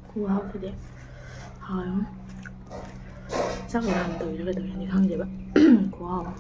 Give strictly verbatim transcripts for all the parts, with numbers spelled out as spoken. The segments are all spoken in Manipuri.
ꯈꯨꯍꯥꯎꯁꯤꯗꯤ ꯍꯥꯎꯋꯦ꯫ ꯆꯥꯛ ꯂꯥꯝꯗꯕꯤꯔ ꯀꯩꯗꯧꯔꯤꯅꯣꯗꯤ ꯈꯪꯗꯦꯕ꯫ ꯈꯨꯍꯥꯎ ꯑꯃ꯫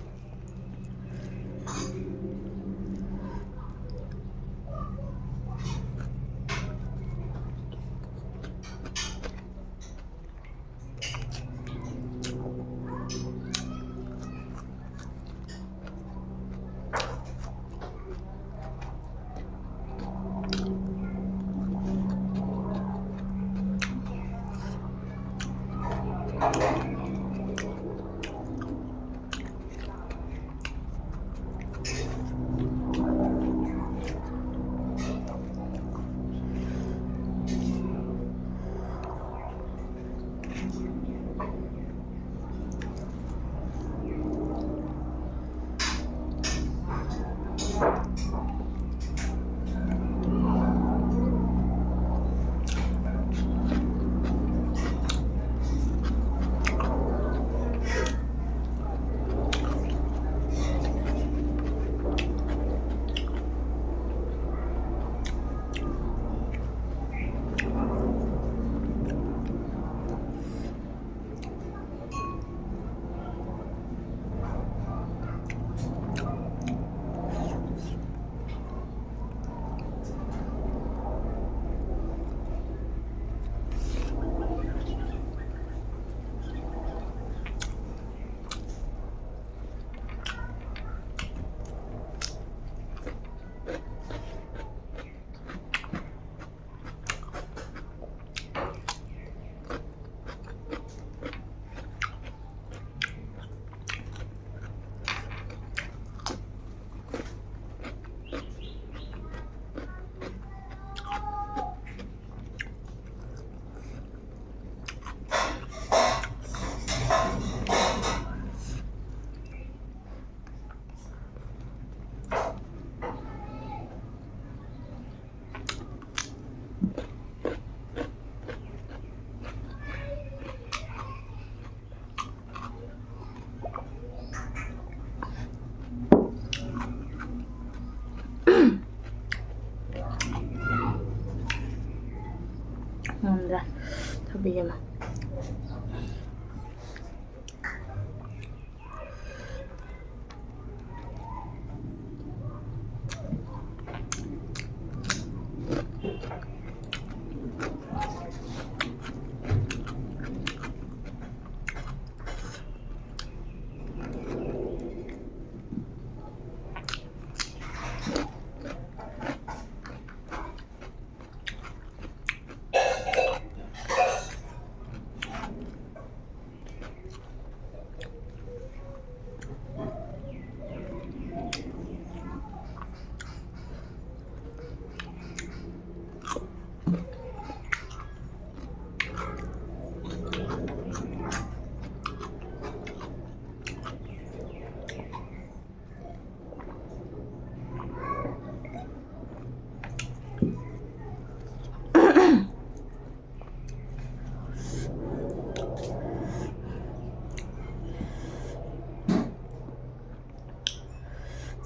ꯊꯕꯤ ꯑꯃ꯫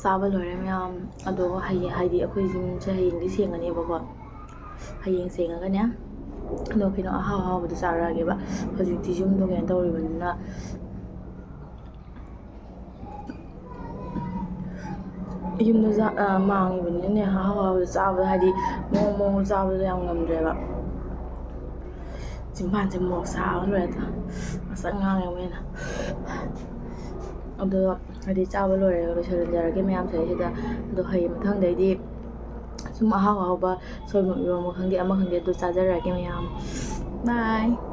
ꯆꯥꯕ ꯂꯣꯏꯔꯦ ꯃꯌꯥꯝ꯫ ꯑꯗꯣ ꯍꯌꯦꯡ, ꯍꯥꯏꯗꯤ ꯑꯩꯈꯣꯏ ꯌꯨꯝꯁꯦ ꯍꯌꯦꯡꯗꯤ ꯁꯦꯡꯉꯅꯦꯕꯀꯣ꯫ ꯍꯌꯦꯡ ꯁꯦꯡꯉꯒꯅꯦ, ꯑꯗꯣ ꯀꯩꯅꯣ ꯑꯍꯥꯎ ꯑꯍꯥꯎꯕꯗꯣ ꯆꯥꯔꯛꯑꯒꯦꯕ꯫ ꯍꯧꯖꯤꯛꯇꯤ ꯌꯨꯝꯗꯣ ꯀꯩꯅꯣ ꯇꯧꯔꯤꯕꯅꯤꯅ, ꯌꯨꯝꯗ ꯖꯥ-, ꯑ, ꯃꯥꯡꯉꯤꯕꯅꯤꯅꯅꯦ, ꯑꯍꯥꯎ ꯑꯍꯥꯎꯕꯗꯣ ꯆꯥꯕꯗꯣ, ꯍꯥꯏꯗꯤ ꯃꯑꯣꯡ ꯃꯑꯣꯡ ꯆꯥꯕꯗꯣ ꯌꯥꯝ ꯉꯝꯗ꯭ꯔꯦꯕ꯫ ꯆꯤꯝꯕꯥꯟꯁꯦ ꯃꯣꯔꯣꯛ ꯁꯥꯕ ꯂꯣꯏꯔꯦ꯫ ꯉꯁꯪ ꯉꯥꯡꯉꯦ ꯃꯣꯏꯅ꯫ ꯑꯗꯣ ꯍꯥꯏꯗꯤ ꯆꯥꯕ ꯂꯣꯏꯔꯒ ꯂꯣꯏꯁꯤꯟꯖꯔꯒꯦ ꯃꯌꯥꯝꯁꯦ ꯁꯤꯗ꯫ ꯑꯗꯣ ꯍꯌꯦꯡ ꯃꯊꯪꯗꯩꯗꯤ ꯁꯨꯝ ꯑꯍꯥꯎ ꯑꯍꯥꯎꯕ ꯁꯣꯏꯕꯨꯝ ꯏꯔꯣꯝꯕ ꯈꯪꯗꯦ, ꯑꯃ ꯈꯪꯗꯦ, ꯑꯗꯨ ꯆꯥꯖꯔꯛꯑꯒꯦ ꯃꯌꯥꯝ꯫ Bye꯫